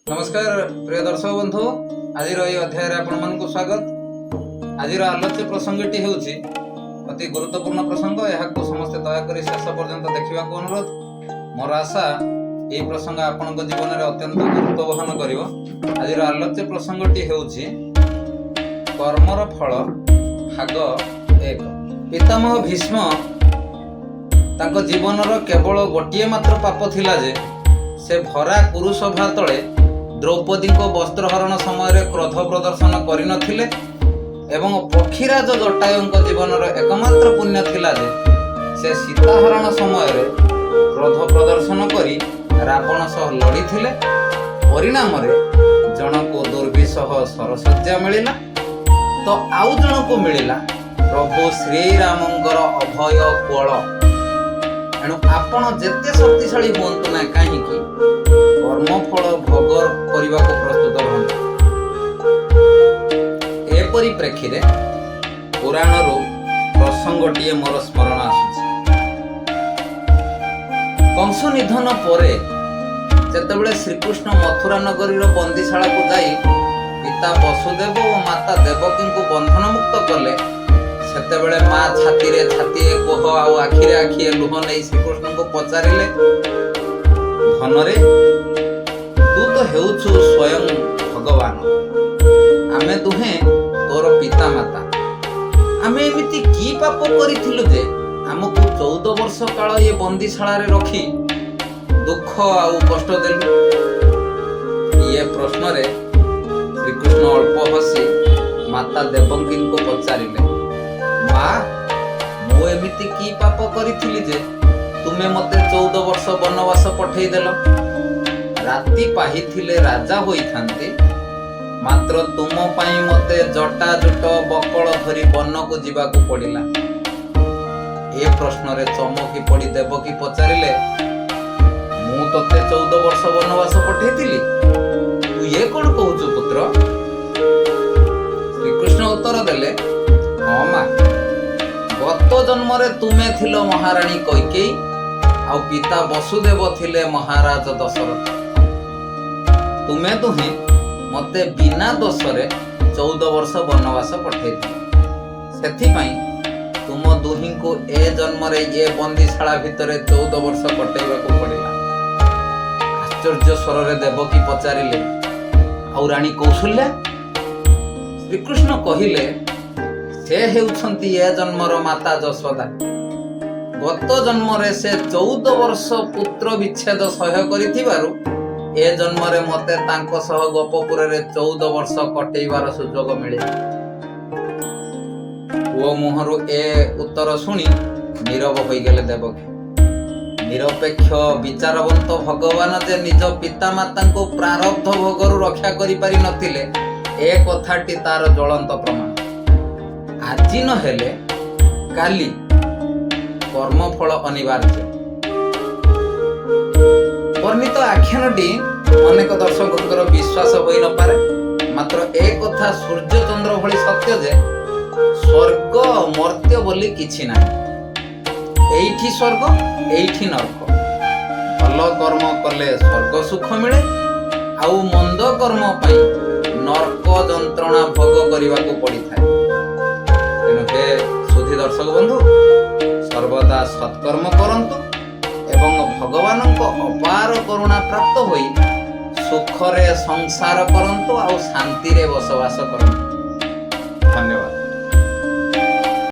ନମସ୍କାର ପ୍ରିୟ ଦର୍ଶକ ବନ୍ଧୁ, ଆଜିର ଏହି ଅଧ୍ୟାୟରେ ଆପଣମାନଙ୍କୁ ସ୍ୱାଗତ। ଆଜିର ଆଲୋଚ୍ୟ ପ୍ରସଙ୍ଗଟି ହେଉଛି ଅତି ଗୁରୁତ୍ୱପୂର୍ଣ୍ଣ ପ୍ରସଙ୍ଗ। ଏହାକୁ ସମସ୍ତେ ଦୟାକରି ଶେଷ ପର୍ଯ୍ୟନ୍ତ ଦେଖିବାକୁ ଅନୁରୋଧ। ମୋର ଆଶା, ଏହି ପ୍ରସଙ୍ଗ ଆପଣଙ୍କ ଜୀବନରେ ଅତ୍ୟନ୍ତ ଗୁରୁତ୍ୱ ବହନ କରିବ। ଆଜିର ଆଲୋଚ୍ୟ ପ୍ରସଙ୍ଗଟି ହେଉଛି କର୍ମର ଫଳ, ଭାଗ 1। ପିତାମହ ଭୀଷ୍ମ ତାଙ୍କ ଜୀବନର କେବଳ ଗୋଟିଏ ମାତ୍ର ପାପ ଥିଲା ଯେ ସେ ଭରା କୁରୁସଭା ତଳେ ଦ୍ରୌପଦୀଙ୍କ ବସ୍ତ୍ରହରଣ ସମୟରେ କ୍ରୋଧ ପ୍ରଦର୍ଶନ କରିନଥିଲେ ଏବଂ ପକ୍ଷୀରାଜ ଜଟାୟୁଙ୍କ ଜୀବନର ଏକମାତ୍ର ପୁଣ୍ୟ ଥିଲା ଯେ ସେ ସୀତାହରଣ ସମୟରେ କ୍ରୋଧ ପ୍ରଦର୍ଶନ କରି ରାବଣ ସହ ଲଢ଼ିଥିଲେ। ପରିଣାମରେ ଜଣକୁ ଦୁର୍ବିସହ ଶରଶଯ୍ୟା ମିଳିଲା ତ ଆଉ ଜଣକୁ ମିଳିଲା ପ୍ରଭୁ ଶ୍ରୀରାମଙ୍କର ଅଭୟ କୋଳ। ଏଣୁ ଆପଣ ଯେତେ ଶକ୍ତିଶାଳୀ ହୁଅନ୍ତୁ ନା କାହିଁକି, କର୍ମଫଳ ଭୋଗ କରିବାକୁ ପ୍ରସ୍ତୁତ ରୁହନ୍ତୁ। ଏ ପରିପ୍ରେକ୍ଷୀରେ ପୁରାଣରୁ ପ୍ରସଙ୍ଗଟିଏ ମୋର ସ୍ମରଣ ଆସୁଛି। କଂସ ନିଧନ ପରେ ଯେତେବେଳେ ଶ୍ରୀକୃଷ୍ଣ ମଥୁରା ନଗରୀର ବନ୍ଦିଶାଳାକୁ ଯାଇ ପିତା ବସୁଦେବ ଓ ମାତା ଦେବକୀଙ୍କୁ ବନ୍ଧନମୁକ୍ତ କଲେ, ସେତେବେଳେ ମା ଛାତିରେ ଛାତିଏ କୋହ ଆଉ ଆଖିରେ ଆଖିଏ ଲୁହ ନେଇ ଶ୍ରୀକୃଷ୍ଣଙ୍କୁ ପଚାରିଲେ, "ଧନରେ, ତୁ ତ ହେଉଛୁ ସ୍ୱୟଂ ଭଗବାନ। ଆମେ ଦୁହେଁ ତୋର ପିତା ମାତା। ଆମେ ଏମିତି କି ପାପ କରିଥିଲୁ ଯେ ଆମକୁ 14 ବର୍ଷ କାଳ ଏ ବନ୍ଦିଶାଳାରେ ରଖି ଦୁଃଖ ଆଉ କଷ୍ଟ ଦେଲୁ?" ଇଏ ପ୍ରଶ୍ନରେ ଶ୍ରୀକୃଷ୍ଣ ଅଳ୍ପ ହସି ମାତା ଦେବକୀଙ୍କୁ ପଚାରିଲେ, "ମା, ମୁଁ ଏମିତି କି ପାପ କରିଥିଲି ଯେ ତୁମେ ମୋତେ 14 ବର୍ଷ ବନବାସ ପଠେଇଦେଲ? ରାତି ପାହିଥିଲେ ରାଜା ହୋଇଥାନ୍ତି, ମାତ୍ର ତୁମ ପାଇଁ ମୋତେ ଜଟା ଜୁଟ ବକଳ ଧରି ବନକୁ ଯିବାକୁ ପଡ଼ିଲା।" ଏ ପ୍ରଶ୍ନରେ ଚମକି ପଡ଼ି ଦେବକୀ ପଚାରିଲେ, "ମୁଁ ତତେ 14 ବର୍ଷ ବନବାସ ପଠେଇଥିଲି? ତୁ ଇଏ କଣ କହୁଛୁ ପୁତ୍ର?" ଶ୍ରୀକୃଷ୍ଣ ଉତ୍ତର ଦେଲେ, "ହଁ ମା, ଗତ ଜନ୍ମରେ ତୁମେ ଥିଲ ମହାରାଣୀ କୈକେୟୀ ଆଉ ପିତା ବସୁଦେବ ଥିଲେ ମହାରାଜ ଦଶରଥ। ତୁମେ ଦୁହେଁ ମୋତେ ବିନା ଦୋଷରେ 14 ବର୍ଷ ବନବାସ ପଠେଇଥିଲ। ସେଥିପାଇଁ ତୁମ ଦୁହିଁଙ୍କୁ ଏ ଜନ୍ମରେ ଏ ବନ୍ଦିଶାଳା ଭିତରେ 14 ବର୍ଷ କଟେଇବାକୁ ପଡ଼ିଲା।" ଆଶ୍ଚର୍ଯ୍ୟ ସ୍ୱରରେ ଦେବକୀ ପଚାରିଲେ, "ଆଉ ରାଣୀ କୌଶଲ୍ୟା?" ଶ୍ରୀକୃଷ୍ଣ କହିଲେ, "ସେ ହେଉଛନ୍ତି ଏ ଜନ୍ମର ମାତା ଯଶୋଦା। ଗତ ଜନ୍ମରେ ସେ 14 ବର୍ଷ ପୁତ୍ର ବିଚ୍ଛେଦ ସହ୍ୟ କରିଥିବାରୁ ଏ ଜନ୍ମରେ ମୋତେ ତାଙ୍କ ସହ ଗୋପପୁରରେ 14 ବର୍ଷ କଟେଇବାର ସୁଯୋଗ ମିଳିଲା।" ପୁଅ ମୁହଁରୁ ଏ ଉତ୍ତର ଶୁଣି ନୀରବ ହୋଇଗଲେ ଦେବକୀ। ନିରପେକ୍ଷ ବିଚାରବନ୍ତ ଭଗବାନ ଯେ ନିଜ ପିତାମାତାଙ୍କୁ ପ୍ରାରବ୍ଧ ଭୋଗରୁ ରକ୍ଷା କରିପାରି ନଥିଲେ, ଏ କଥାଟି ତାର ଜ୍ୱଳନ୍ତ ପ୍ରମାଣ। ଆଜି ନହେଲେ କାଲି କର୍ମଫଳ ଅନିବାର୍ଯ୍ୟ। ବର୍ଣ୍ଣିତ ଆଖ୍ୟାନଟି ଅନେକ ଦର୍ଶକଙ୍କର ବିଶ୍ୱାସ ହୋଇନପାରେ, ମାତ୍ର ଏ କଥା ସୂର୍ଯ୍ୟଚନ୍ଦ୍ର ଭଳି ସତ୍ୟ ଯେ ସ୍ୱର୍ଗ ମର୍ତ୍ତ୍ୟ ବୋଲି କିଛି ନାହିଁ। ଏଇଠି ସ୍ୱର୍ଗ, ଏଇଠି ନର୍କ। ଭଲ କର୍ମ କଲେ ସ୍ୱର୍ଗ ସୁଖ ମିଳେ ଆଉ ମନ୍ଦ କର୍ମ ପାଇଁ ନର୍କ ଯନ୍ତ୍ରଣା ଭୋଗ କରିବାକୁ ପଡ଼ିଥାଏ। ତେଣୁ ହେ ସୁଧୀ ଦର୍ଶକ ବନ୍ଧୁ, ସର୍ବଦା ସତ୍କର୍ମ କରନ୍ତୁ ଏବଂ ଭଗବାନଙ୍କ ଅପାର କରୁଣା ପ୍ରାପ୍ତ ହୋଇ ସୁଖରେ ସଂସାର କରନ୍ତୁ ଆଉ ଶାନ୍ତିରେ ବସବାସ କରନ୍ତୁ। ଧନ୍ୟବାଦ।